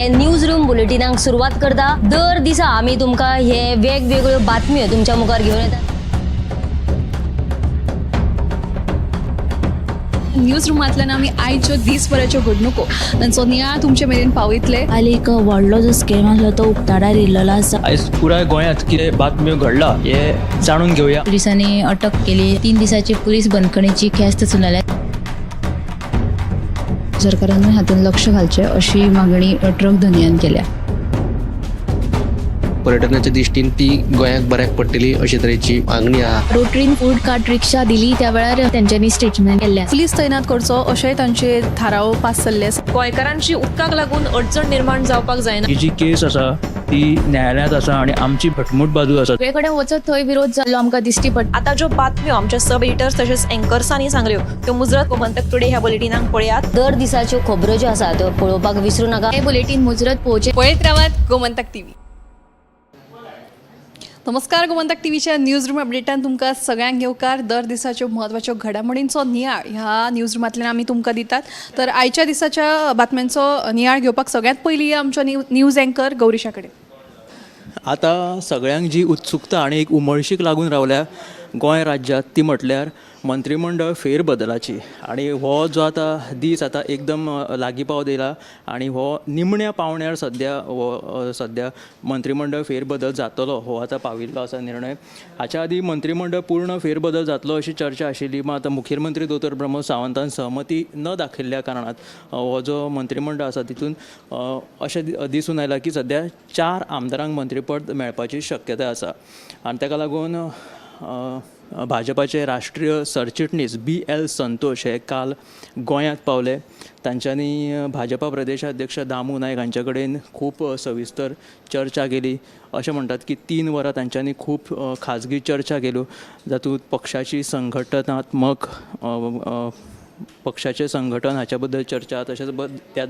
News room बुलेटिनाक सुरवात करता. दर दिसा आमी तुमकां हे वेगवेगळ्यो बातम्यो तुमच्या मुखार घेवन येतात. न्यूज रुमांतल्यान आमी आयच्यो दीसभराच्यो घडणुको तांचो नियाळ तुमचे मेरेन पावयतले. काल एक व्हडलो जो स्कॅम आसलो तो उक्ताडार येयल्लो आसा. आयज पुराय गोंयांत कितें बातम्यो घडला हे जाणून घेवया. पोलिसांनी अटक केली. 3 दिसाची पोलीस बंदखणीची ख्यास्त सुनायल्या. सरकारानूय हातूंत लक्ष घालचें अशी मागणी ट्रक धनयान केल्या. पर्यटनाच्या दृश्टीन ती गोंयाक बऱ्याक पडटली अशे तरेची मागणी आहा. रोटरीन फूड कार्ट रिक्षा दिली त्या वेळार तेंच्यांनी स्टेटमेंट केल्लें आसा. पुलीस तैनात करचो अशेंय तांचे थाराव पास जाल्ले आसा. गोंयकारांची उदकाक लागून अडचण निर्माण जावपाक जायना. ही जी केस आसा ती न्यायालयांत आसा आनी आमची घटमूट बाजू आसा. सगळे कडेन वचत थंय विरोध जाल्लो आमकां दिश्टी पडटा. आतां ज्यो बातम्यो आमच्या सब एडिटर्स तशेंच एंकर्सांनी सांगल्यो त्यो मुजरत गोमंतक टुडे ह्या बुलेटिनाक पळयात. दर दिसाच्यो खबरो ज्यो आसा त्यो पळोवपाक विसरू नाका. हे बुलेटीन मुजरत पळोवचें. पळयत रावात गोमंतक टीव्ही. नमस्कार, गोमंतक टीव्हीच्या न्यूज रूम अपडेटान तुमकां सगळ्यांक येवकार. दर दिसाच्यो म्हत्वाच्यो घडामोडींचो नियाळ ह्या न्यूज रुमांतल्यान आमी तुमकां दितात. तर आयच्या दिसाच्या बातम्यांचो नियाळ घेवपाक सगळ्यांत पयलीं आमच्या न्यूज एंकर गौरीशा कडेन. आतां सगळ्यांक जी उत्सुकता आनी एक उमळशीक लागून रावल्या गोंय राज्यांत ती म्हटल्यार मंत्रीमंडळ फेरबदलाची. आनी हो जो आतां दीस आतां एकदम लागीं पावत येयला आनी हो निमण्या पावण्यार सद्या हो सद्या मंत्रीमंडळ फेरबदल जातलो हो आतां पाविल्लो आसा निर्णय. हाच्या आदीं मंत्रीमंडळ पूर्ण फेरबदल जातलो अशी चर्चा आशिल्ली, मात आतां मुखेलमंत्री दोतोर प्रमोद सावंतान सहमती न दाखयल्ल्या कारणान हो जो मंत्रीमंडळ आसा तितून अशें दिसून आयलां की सद्या 4 आमदारांक मंत्रीपद मेळपाची शक्यताय आसा. आनी ताका लागून भाजपाचे राष्ट्रीय सरचिटणीस BL Santosh हे काल गोंयांत पावले. तांच्यांनी भाजपा प्रदेशाध्यक्ष दामू नायक हांचे कडेन खूब सविस्तर चर्चा केली. अशें म्हणटात की 3 वरां तांच्यांनी खूब खाजगी चर्चा केल्यो, जातूंत पक्षाची संघटनात्मक पक्षाचें संघटन हाच्या बद्दल चर्चा, तशेंच त्याच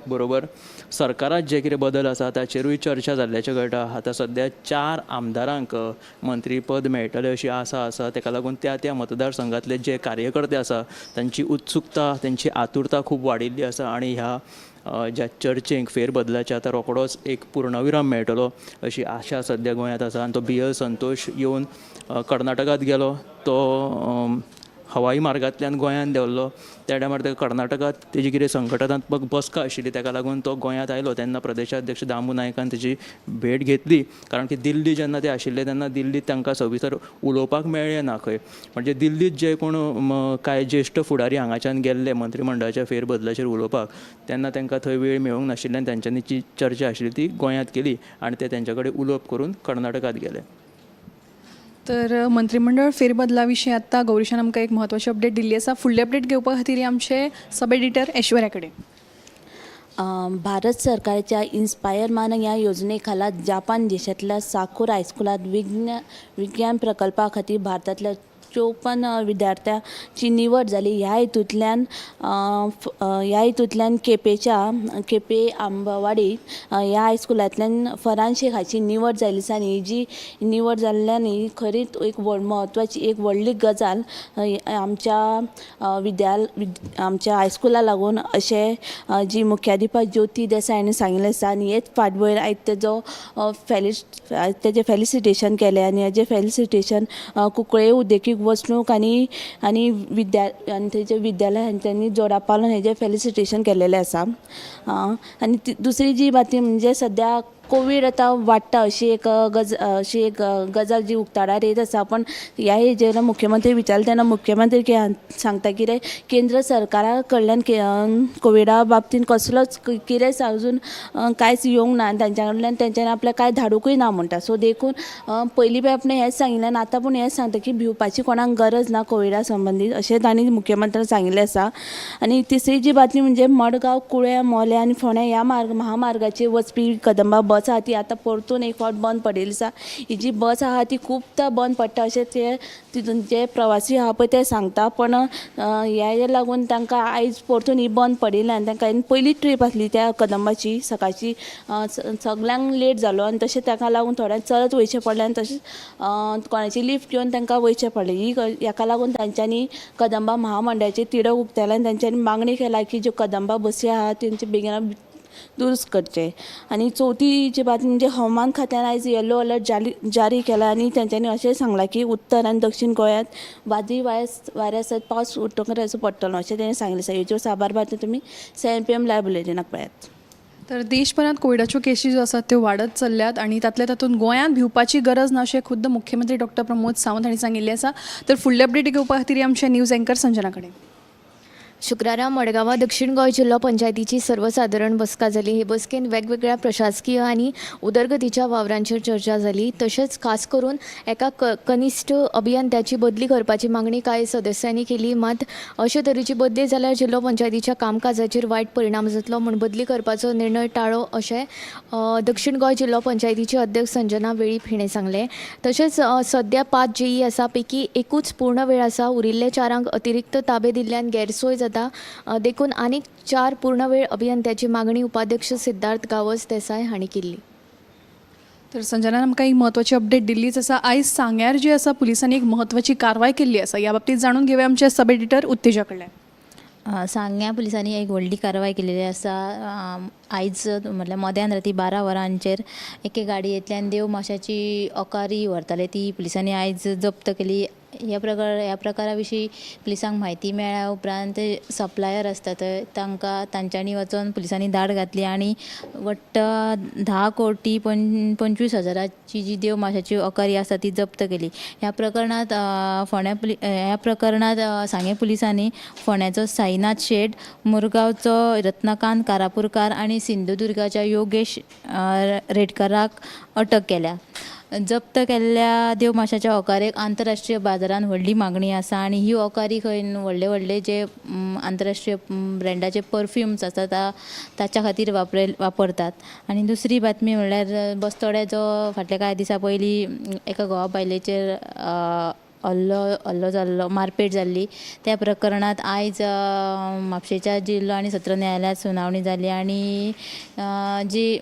बरोबर सरकारांत जे कितें बदल आसा ताचेरूय चर्चा जाल्ल्याचें कळटा. आतां सद्या 4 आमदारांक मंत्रीपद मेळटलें अशी आसा आसा. ताका लागून त्या त्या मतदारसंघांतले जे कार्यकर्ते आसा तांची उत्सुकता, तांची आतुरता खूब वाडिल्ली आसा आनी ह्या ज्या चर्चेक फेरबदलाच्या आतां रोखडोच एक पूर्णविराम मेळटलो अशी आशा सद्या गोंयांत आसा. आनी तो BL Santosh येवन कर्नाटकांत गेलो, तो हवाई मार्गांतल्यान गोंयांत देंवल्लो. त्या टायमार ताका कर्नाटकांत तेजी कितें संघटनात्मक बसका आशिल्ली ताका लागून तो गोंयांत आयलो. तेन्ना प्रदेशाध्यक्ष दामू नायकान तेजी भेट घेतली, कारण की दिल्ली जेन्ना ते आशिल्ले तेन्ना दिल्लीत तांकां सविस्तर उलोवपाक मेळ्ळें ना खंय. म्हणजे दिल्लीत जे कोण कांय ज्येश्ठ फुडारी हांगाच्यान गेल्ले मंत्रीमंडळाच्या फेरबदलाचेर उलोवपाक, तेन्ना तांकां थंय वेळ मेळूंक नाशिल्ल्यान तांच्यांनी जी चर्चा आशिल्ली ती गोंयांत केली आनी ते तेंच्या कडेन उलोवप करून कर्नाटकांत गेले. तर मंत्रीमंडळ फेरबदला विशीं आत्तां गौरीशान आमकां एक म्हत्वाची अपडेट दिल्ली आसा. फुडली अपडेट घेवपा खातीर आमचे सब एडिटर ऐश्वर्या कडेन. भारत सरकारच्या इन्स्पायर मानक ह्या योजने खाला जापान देशांतल्या साकूर हायस्कुलांत विज्ञान प्रकल्पा खातीर भारतांतल्या 54 विद्यार्थ्यांची निवड जाली. ह्या हितूंतल्यान केपेच्या केपे आंबावाडी ह्या हायस्कुलांतल्यान फरान शेख हाची निवड जाल्ली आसा. आनी ही जी निवड जाल्ल्यान ही खरीच एक म्हत्वाची एक व्हडली गजाल आमच्या आमच्या हायस्कुला लागून अशें जी मुख्याधिपा ज्योती देसाय हांणी सांगिल्लें आसा. आनी हेच फाटभुंयेर आयज तेजो तेजें फेलिसिटेशन केलें आनी हेजें फेलिसिटेशन कुंकळे उद्देगीक वसणूक आनी आनी विद्या आनी तेजे विद्यालय हांच्यांनी जोडापालन हेजें फेलिसिटेशन केलेलें आसा. आनी दुसरी जी बातमी म्हणजे सद्या कोवीड आतां वाडटा अशी एक अशी एक गजाल जी उक्ताडार येत आसा. पण ह्या हेजेर मुख्यमंत्री विचारले तेन्ना मुख्यमंत्री कितें सांगता कितें केंद्र सरकारा कडल्यान कोविडा बाबतीन कसलोच कितेंच अजून कांयच येवंक ना आनी तांच्या कडल्यान तेंच्यांनी आपल्याक कांय धाडुंकूय ना म्हणटा. सो देखून पयलीं बी आपणें हेंच सांगिल्लें आनी आतां पूण हेंच सांगता की भिवपाची कोणाक गरज ना कोविडा संबंदीत अशें तांणी मुख्यमंत्र्यान सांगिल्लें आसा. आनी तिसरी जी बातमी म्हणजे मडगांव कुळ्या मोल्या आनी फोंड्या ह्या महामार्गाचेर वचपी कदंबा बस आहा ती आतां परतून एक फावट बंद पडिल्ली आसा. ही जी बस आहा ती खुबदां बंद पडटा अशें ते तितून जे प्रवासी आहा पळय ते सांगता. पण ह्या लागून तांकां आयज परतून ही बंद पडिल्ली आनी तांकां पयली ट्रीप आसली त्या कदंबाची सकाळची सगल्यांक लेट जालो आनी तशें ताका लागून थोड्यांक चलत वयचें पडलें आनी तशेंच कोणाची लिफ्ट घेवन तांकां वयचें पडलें. ही हाका लागून तांच्यांनी कदंबा महामंडळाचेर तिडक उक्तायला आनी तांच्यांनी मागणी केला की ज्यो कदंबा बसी आहा तेंचे बेगीन दुरुस्त करचें. आनी चवथी जी बातमी म्हणजे हवामान खात्यान आयज येलो अलर्ट जारी केला आनी तेंच्यांनी अशेंय सांगलां की उत्तर आनी दक्षीण गोंयांत वादळी वाऱ्या सयत पावस उटंगराचो पडटलो अशें तेणें सांगलें आसा. हेच्यो साबार बातम्यो तुमी 7 PM live बुलेटिनाक पळयात. तर देशभरांत कोविडाच्यो केशी ज्यो आसात त्यो वाडत चल्ल्यात आनी तातल्या तातूंत गोंयांत भिवपाची गरज ना अशें खुद्द मुख्यमंत्री डॉक्टर प्रमोद सावंत हांणी सांगिल्लें आसा. तर फुडले अपडेट घेवपा खातीर आमचे न्यूज एंकर संजना कडेन. शुक्रारा मडगांवां दक्षिण गोंय जिल्लो पंचायतीची सर्वसादारण बसका जाली. हे बसकेन वेगवेगळ्या प्रशासकीय आनी उदरगतीच्या वावरांचेर चर्चा जाली. तशेंच खास करून एका कनिश्ठ अभियंत्याची बदली करपाची मागणी कांय सदस्यांनी केली. मात अशे तरेची बदली जाल्यार जिल्लो पंचायतीच्या कामकाजाचेर वायट परिणाम जातलो म्हूण बदली करपाचो निर्णय टाळो अशें दक्षिण गोंय जिल्लो पंचायतीचे अध्यक्ष संजना वेळीप हिणें सांगलें. तशेंच सद्या 5 जेई आसा पैकी एकूच पूर्ण वेळ आसा. उरिल्ले 4 अतिरिक्त ताबे दिल्ल्यान गैरसोय जाता. देखून आनीक 4 पूर्णवेळ अभियंत्याची मागणी उपाध्यक्ष सिद्धार्थ गावस देसाय हांणी केल्ली. तर संजनान आमकां एक म्हत्वाची अपडेट दिल्लीच आसा. आयज सांग्यार जी आसा पुलिसांनी एक म्हत्वाची कारवाय केल्ली आसा. ह्या बाबतींत जाणून घेवया आमच्या सब एडिटर उत्तेजा कडल्यान. सांग्या पुलिसांनी एक व्हडली कारवाय केलेली आसा. आयज म्हटल्यार मध्यान राती 12 वरांचेर एके गाडयेंतल्यान देव माशाची अकारी व्हरताले ती पुलिसांनी आयज जप्त केली. ह्या प्रकारा विशीं पुलिसांक म्हायती मेळ्ळ्या उपरांत सप्लायर आसता थंय तांकां तांच्यांनी वचोन पुलिसांनी धाड घातली आनी वट्ट 10 कोटी 25 हजाराची जी देव माशाची अकारी आसा ती जप्त केली. ह्या प्रकरणांत ह्या प्रकरणांत सांगें पुलिसांनी फोंड्याचो साईनाथ शेट, मुरगांवचो रत्नाकांत कारापूरकार आनी सिंधुदुर्गाच्या योगेश रेडकराक अटक केल्या. जप्त केल्ल्या देव माशाच्या ओकारेक आंतरराष्ट्रीय बाजारान व्हडली मागणी आसा आनी ही ओकारी खंय व्हडले व्हडले जे आंतरराष्ट्रीय ब्रँडाचे परफ्युम्स आसा ताच्या खातीर वापरतात. आनी दुसरी बातमी म्हणल्यार बस्तोड्या जो फाटल्या कांय दिसां पयलीं एका घोवा बायलेचेर हल्लो जाल्लो, मारपेट जाल्ली, त्या प्रकरणांत आयज म्हापशेच्या जिल्लो आनी सत्र न्यायालयांत सुनावणी जाली आनी जी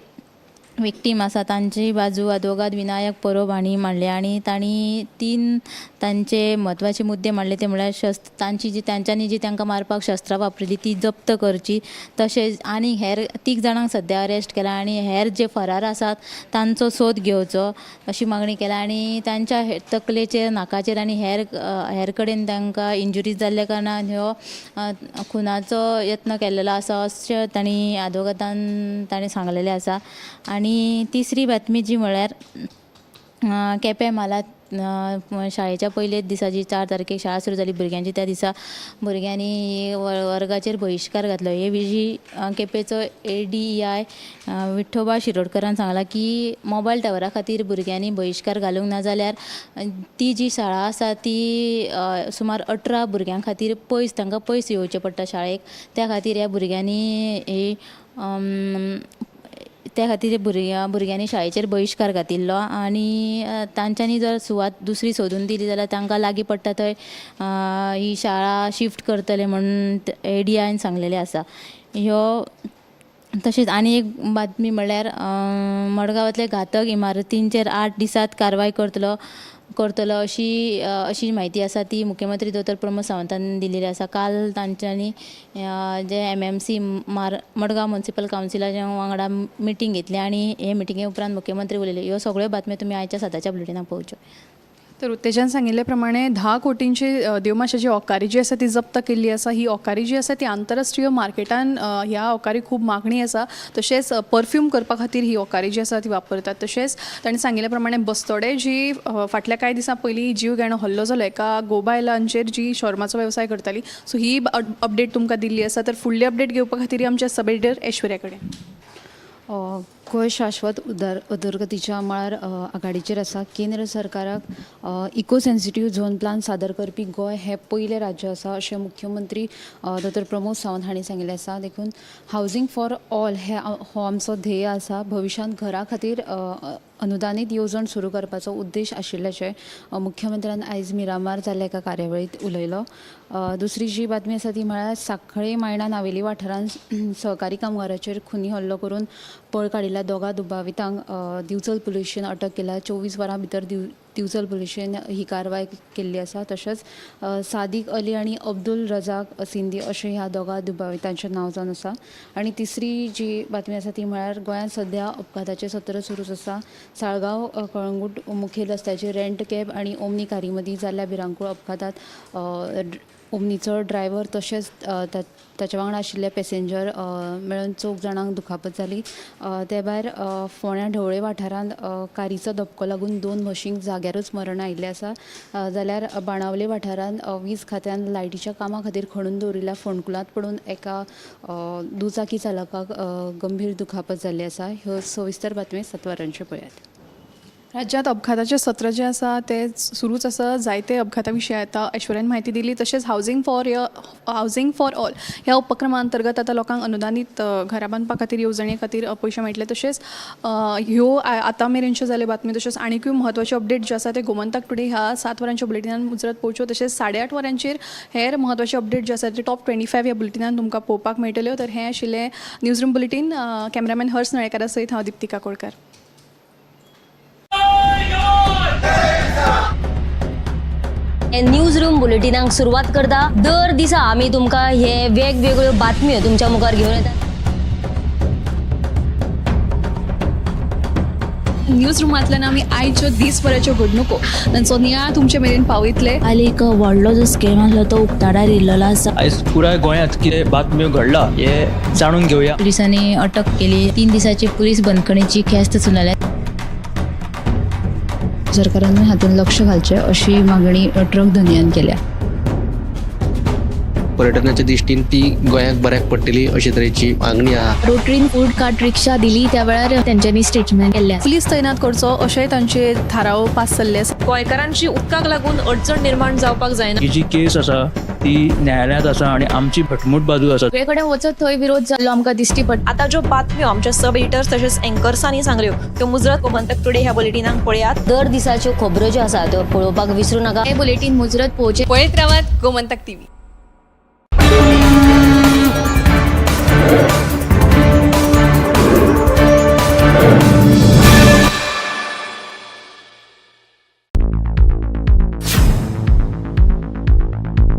विक्टीम आसा तांची बाजू आदवोगाद विनायक परोब हांणी मांडली आनी तांणी 3 तांचे म्हत्वाचे मुद्दे मांडले. ते म्हणल्यार तांच्यांनी जी तांकां मारपाक शस्त्रां वापरिल्ली ती जप्त करची, तशेंच आनी हेर 3 जाणांक सद्या अरेस्ट केला आनी हेर जे फरार आसात तांचो सोद घेवचो अशी मागणी केल्या आनी तांच्या तकलेचेर, नाकाचेर आनी हेर कडेन तांकां इंजुरीज जाल्ल्या कारणान ह्यो खुनाचो यत्न केल्लो आसा अशें तांणी आदवोगादान तांणी सांगलेलें आसा. आनी तिसरी बातमी जी म्हळ्यार केपें म्हालांत शाळेच्या पयलेच दिसा जी 4 तारखेक शाळा सुरू जाली भुरग्यांची, त्या दिसा भुरग्यांनी वर्गाचेर बहिश्कार घातलो. हे विशीं केपेंचो ADEI Vithoba शिरोडकरान सांगलां की मोबायल टावरा खातीर भुरग्यांनी बहिश्कार घालूंक ना जाल्यार ती जी शाळा आसा ती सुमार 18 भुरग्यां खातीर पयस, तांकां पयस येवचें पडटा शाळेक, त्या खातीर ह्या भुरग्यांनी ही त्या खातीर भुरग्यांनी शाळेचेर बहिश्कार घातिल्लो आनी तांच्यांनी जर सुवात दुसरी सोदून दिली जाल्यार तांकां लागीं पडटा थंय ही शाळा शिफ्ट करतले म्हूण ADIन सांगलेलें आसा. ह्यो तशेंच आनी एक बातमी म्हणल्यार मडगांवांतल्या घातक इमारतींचेर 8 दिसांत कारवाय करतलो अशी म्हायती आसा ती मुख्यमंत्री दोतोर प्रमोद सावंतान दिलेली आसा. काल तांच्यांनी जे MMC Madgaon municipal कावन्सिलाच्या वांगडा मिटींग घेतली आनी हे मिटिंगे उपरांत मुख्यमंत्री उलयले. ह्यो सगळ्यो बातम्यो तुमी आयच्या सदाच्या बुलेटिनाक पळोवच्यो. तर उत्तेजन सांगिल्ले प्रमाणे 10 कोटींची देवमाशाची ओकारी जी आसा ती जप्त केल्ली आसा. ही ओकारी जी आसा ती आंतरराष्ट्रीय मार्केटान ह्या ओकारी खूब मागणी आसा. तशेंच परफ्यूम करपा खातीर ही ओकारी जी आसा ती वापरतात. तशेंच ताणें सांगिल्ले प्रमाणे बस्तोडे जी फाटल्या कांय दिसां पयलीं जीव घेणो हल्लो जालो एका गोबायलांचेर जी शॉर्माचो वेवसाय करताली, सो ही अपडेट तुमकां दिल्ली आसा. तर फुडली अपडेट घेवपा खातीर आमच्या सब एडिटर ऐश्वर्या कडेन. गोंय शाश्वत उदरगतीच्या मळार आघाडीचेर आसा. केंद्र सरकाराक इको सेन्सिटीव झोन प्लान सादर करपी गोंय हें पयलें राज्य आसा अशें मुख्यमंत्री दोतोर प्रमोद सावंत हांणी सांगिल्लें आसा. देखून हावजींग फॉर ऑल हो आमचो ध्येय आसा. भविश्यांत घरा खातीर अनुदानीत येवजण सुरू करपाचो उद्देश आशिल्ल्याचें मुख्यमंत्र्यान आयज मिरामार जाल्ल्या एका कार्यावळींत उलयलो. दुसरी जी बातमी आसा ती म्हळ्यार सांखळे मायणा नावेली वाठारांत सहकारी कामगाराचेर खुनी हल्लो करून पळ काडिल्ल्या 2 दुबावितांक दिवचल पुलिशेन अटक केल्या. 24 वरां भितर दिवचल पुलिशेन ही कारवाय केल्ली आसा. तशेंच सादीक अली आनी अब्दुल रजाक सिंदी अशें ह्या दोगां दुबावितांचें नांव जावन आसा. आनी तिसरी जी बातमी आसा ती म्हळ्यार गोंयांत सद्या अपघाताचें सत्र सुरूच आसा. साळगांव कळंगूट मुखेल रस्त्याचेर रेंट कॅब आनी ओमनी कारी मदीं जाल्ल्या भिरांकूळ अपघातांत ओमनीचो ड्रायव्हर तशेंच ताच्या वांगडा आशिल्ले पॅसेंजर मेळून 4 जाणांक दुखापत जाली. ते भायर फोंड्या ढवळे वाठारांत कारीचो धपको लागून 2 म्हशींक जाग्यारूच मरण आयिल्लें आसा. जाल्यार बाणावले वाठारांत वीज खात्यान लायटीच्या कामा खातीर खणून दवरिल्ल्या फोंडकुलांत पडून एका दुचाकी चालकाक गंभीर दुखापत जाल्ली आसा. ह्यो सविस्तर बातमी 7 वरांचेर पळयात. राज्यांत अपघाताचें सत्र जें आसा तें सुरूच आसा. जायते अपघाता विशीं आतां ऐश्वर्यान म्हायती दिली. तशेंच हावजींग फॉर ऑल ह्या उपक्रमा अंतर्गत आतां लोकांक अनुदानीत घरां बांदपा खातीर येवजणे खातीर पयशे मेळटले. तशेंच ह्यो आतां मेरेनच्यो जाल्यो बातमी. तशेंच आनिकूय म्हत्वाच्यो अपडेट ज्यो आसा ते गोमंतक टुडे ह्या 7 वरांच्या बुलेटिनान मुजरत पळोवच्यो. तशेंच 8:30 वरांचेर हेर म्हत्वाचे अपडेट जे आसा ते टॉप 25 ह्या बुलेटिनान तुमकां पळोवपाक मेळटल्यो. तर हें आशिल्लें news room bulletin. Cameraman Harsh नळेकारा सयत हांव दिप्ती काकोडकर. न्यूज रूम बुलेटिनाक सुरवात करता. दर दिसा आमी तुमकां हे वेगवेगळ्यो बातम्यो तुमच्या मुखार घेवन येतात. न्यूज रुमांतल्यान आमी आयच्यो दीसभराच्यो घडणुको तांचो नियाळ तुमचे मेरेन पावयतले. काल एक व्हडलो जो स्कॅम आसलो तो उक्ताडार येयल्लो आसा. आयज पुराय गोंयांत कितें बातम्यो घडला हे जाणून घेवया. पुलिसांनी अटक केली. 3 दिसाची पुलीस बंदखणीची ख्यास्त सुनायल्या. सरकारानूय हातूंत लक्ष घालचें अशी मागणी ट्रक धनयान केल्या. पर्यटनाच्या दृश्टीन ती गोंयाक बऱ्याक पडटली अशे तरेची मागणी आहा. रोटरीन फूड कार्ट रिक्षा दिली त्या वेळार तेंच्यांनी स्टेटमेंट केल्लें आसा. पुलीस तैनात करचो अशेंय तांचे थाराव पास जाल्ले आसा. गोंयकारांची उदकाक लागून अडचण निर्माण जावपाक जायना. ही जी केस आसा ती न्यायालयांत आसा आनी आमची घटमूट बाजू आसा. सगळे कडेन वचत थंय विरोध जाल्लो आमकां दिश्टी पडटा. आतां ज्यो बातम्यो आमच्या सब एडिटर्स तशेंच एंकर्सांनी सांगल्यो त्यो मुजरत गोमंतक टुडे ह्या बुलेटिनाक पळयात. दर दिसाच्यो खबरो ज्यो आसा त्यो पळोवपाक विसरू नाका. हें बुलेटीन मुजरत पळोवचें. पळयत रावात गोमंतक टीव्ही.